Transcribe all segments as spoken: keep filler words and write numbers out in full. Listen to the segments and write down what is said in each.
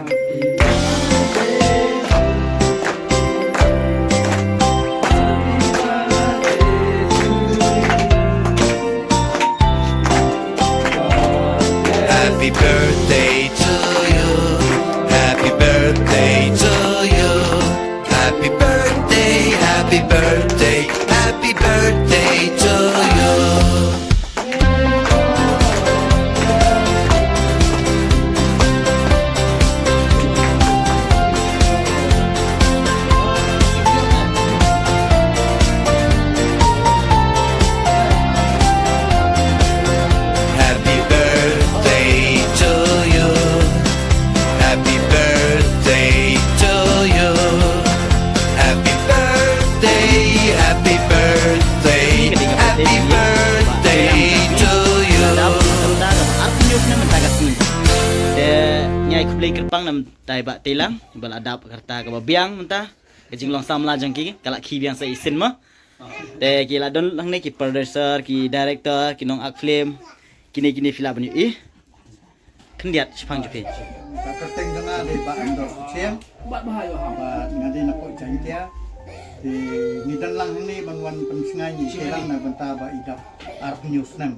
Happy birthday to you. Happy birthday to you. Happy birthday, happy birthday, happy birthday to you. Happy birthday to you. Happy birthday to you. Happy birthday, happy birthday, happy birthday to you. Te ngi ai khublei kyrpang na i Bah Teilang, i ba la dap ka rta kaba biang mynta. Ka jinglong samla jong ki ka la khie biang sa shisien mo. Te ki la don hangne ki producer, ki director, ki nong act film. Kine kine phi lah ban ïohi. Khyndiat shaphang jong phi. Ka kyrteng jong nga dei Bah Andor Suchiang. Ba nga dei na pdeng Jaiñtia. Te ngi don lang hangne ban wan pynshngaiñ ïa i Teilang na bynta ba i dap arphew snem.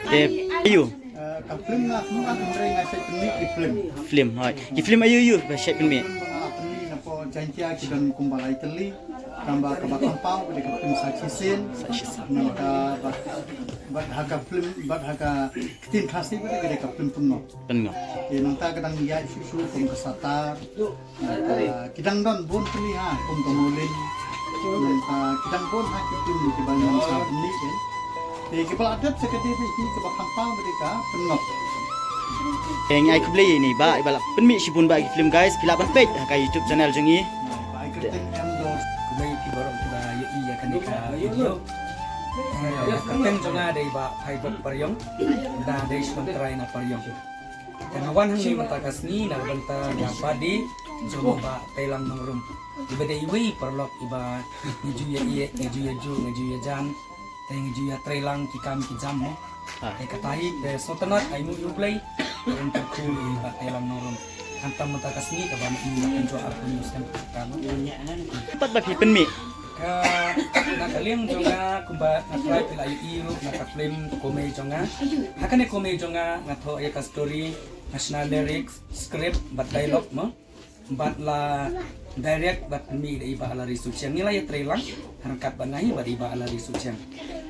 Te aïu? Eh, ka film nga sngewbha hynrei nga shait pynmih ki film. Film, hooid. Ki film aïu aïu ba shait pynmih? Film ba nga la pynmih na pdeng Jaiñtia ki don kumba lai tylli. Tangba kaba kongsan ka dei ka film Sakhi Sien. Sakhi Sien. Nangta bad, bad ha ka film, bad ha ka ktien Khasi ka dei ka film Pynngop. Pynngop. Te nangta ka dang ïaid shuh shuh kum ka Satar. Nangta ki dang don bun tylli ha kum ka Molin. Nangta ki dang bun ha ki film kiba ngan sa pynmih. Te kiba la dep sa ka D V D kaba kongsan ka dei ka Pynngop. Te ngi ai khublei ïa i Bah i ba la pynmih shibun bah ki film guys, phi lah ban peit ha ka YouTube channel jong i. Ba ai kyrteng Andor. Khublei ïa phi baroh kiba ïohi ïa kane ka video. Eh, kyrteng jong nga dei Bah Phaibok Pariong. Nga dei sha Longtrai na Pariong. Te nga wan hangne mynta ka sngi na bynta ka birthday jong Bah Teilang Nongrum. I ba dei iwei i paralok i ba ngi ju ïa ïeit, ngi ju ïa juh, ngi ju ïa jan. Te ngi ju ïa trei lang ki kam ki jam mo. Ah. Te kata hi te sngewtynnat, ai nguh ïa U Blei. Te kyrkhu ïa i Bah Teilang Nongrum. Khamtam mynta ka sngi kaba ma i la pynjot arphew snem ka mo. Pat ba phi pynmih? Ka, na ka liang jong nga kumba nga trai phi la ïohi ruh na ka film Komei jong nga. Ha kane Komei jong nga nga thoh ïa ka story, nga shna lyrics, script bad dialogue mo. Bad la direct bad pynmih da i Bah Larry Suchiang. Ngi la ïa trei lang ryngkat bad nga hi bad i Bah Larry Suchiang.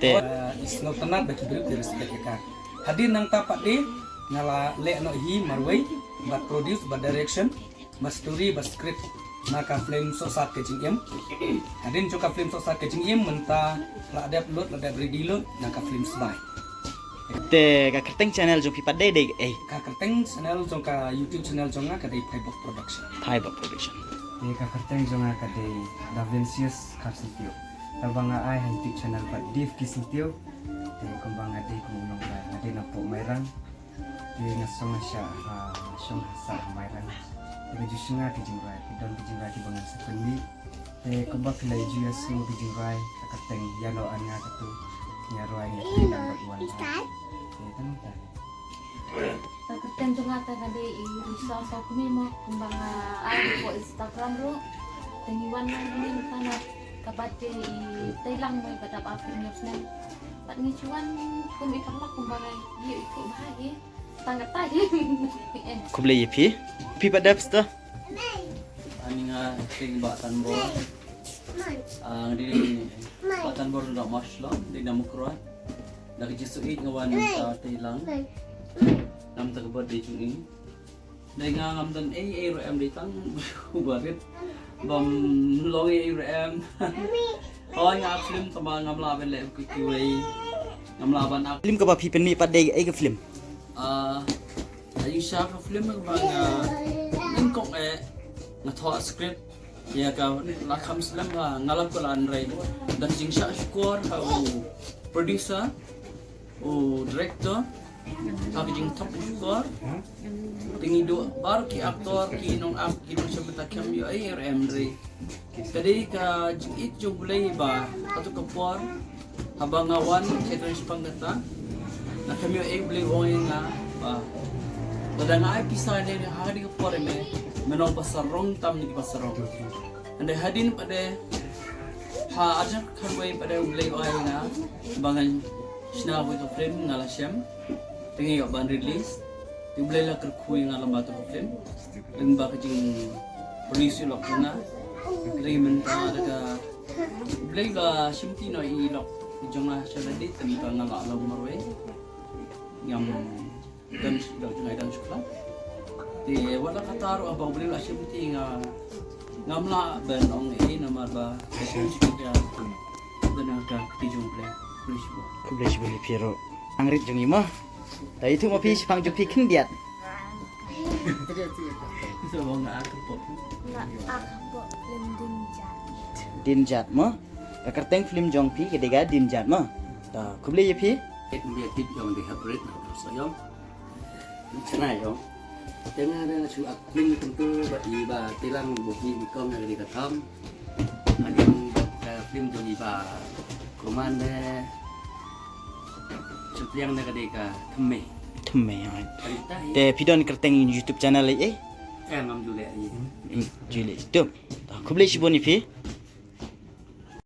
Te. Eh, sngewtynnat ba ki briew ki respect ïa ka. Hadien nangta pat de nga la leh noh hi marwei bad produce bad direction bad story bad script na ka film Sohsat Ka Jingim. Hadien jong ka film Sohsat Ka Jingim mynta la dep lut, la dep ready lut na ka film Sbai. Te ka kyrteng channel jong phi pat dei dei ei? Ka kyrteng channel jong ka YouTube channel jong nga ka dei Phaibok Production. Phaibok Production. Te ka kyrteng jong nga ka dei Davincius Kharsyntiew. Te ba nga ai ha YouTube channel pat Dave K Syntiew. Te kumba nga dei kum u nongrai, nga dei na pdeng Mairang. Te nga shong nga shah, ah, shong ha sah Mairang. Te nga ju shna ki jingrwai, ki don ki jingrwai kiba nga sa pynmih. Te kumba phi la ju ïa sngew ki jingrwai, ka kyrteng Ïa Noh An Nga Katu, nga rwai nga pynmih bad wan. Te tang ta. Ka kyrteng jong nga te ka dei i Rusa Sokmi mo, kumba nga ai ko Instagram ruh. Te ngi wan nang ni ta na ka birthday i Teilang mo i ba dap arphew snem. Bad ngi ju wan kum i paralok kumba nga ïoh i khublei ïa i. Tang kata hi. Khublei ïa phi. Phi pat dep sto? Ani nga kyrteng Bah Tanbor. Ah, nga dei Bah Tanbor na Mawshynrut, dei na Mawkyrwat. Da ka jingsngewsih nga wan mynta Teilang. Namar ka birthday jong i. Dei nga ngam don ei ei ruh em, dei tang u barit. Bym long ei ei ruh em. Hooid nga film tangba ngam lah ban leh kiwei kiwei. Ngam lah ban act. Film kaba phi pynmih pat dei ei ka film? Ah, ïa sha ka film kaba nga nyngkong eh nga thoh script. Ïa ka la kham slem ha nga la kular hynrei da ka jingshah shukor ha u producer, u director, ha ka jingthok shukor. Te ngi duh baroh ki actor, ki nong act, ki nong shim bynta, kim ïoh ei ei ruh em hynrei ka dei ka jingïeit jong U Blei ba kato ka por haba nga wan sha ka ri shaphang kata, nga kham ïoh ei, U Blei u ong ïa nga ba Lada nga ai pisa ne ha kane ka por, me, me long ba sarong tam na ki ba sarong. Hynrei hadien pat de, ha ar hajar khatwei pat de U Blei u ai ïa nga ba ngan shna kawei ka film, nga la shem. Te nga ïoh ban release. Te U Blei la kyrkhu ïa nga lem bad kata ka film. Lyngba ka jingproduce lok jong nga. Te mynta da ka U Blei la shimti noh ïa i lok jong nga sha lade, te mynta nga la long marwei. Ngam don shu, don shu ngai, don shu khlad. Te wat la katta ruh, haba U Blei la shimti, nga ngam lah ban ong ei namar ba ka shim shu ka don ha ka kti jong U Blei. Khublei shibun. Khublei shibun ïa phi ruh. Nang rit jong i mo. Ta ïathuh ma phi shaphang jong phi khyndiat. Sa ba nga ak pop. Nga ak pop lem Dinjat. Dinjat mo. Ka kyrteng film jong phi ka dei ka Dinjat mo. Ta khublei ïa phi. Ek dia tip jong di haprit na so yong. Chana yong. Te nga da shu ak film tentu ba i ba tilang buki bikong nga di ka tham. Hadien ka film jong i ba Kuman de. Shu pliang na ka dei ka Thymme. Thymme, alright. Cerita i. Te phi don kyrteng YouTube channel eh? Eh, ngam ju leh i. Ju leh. Tu. Khublei shibun ïa phi.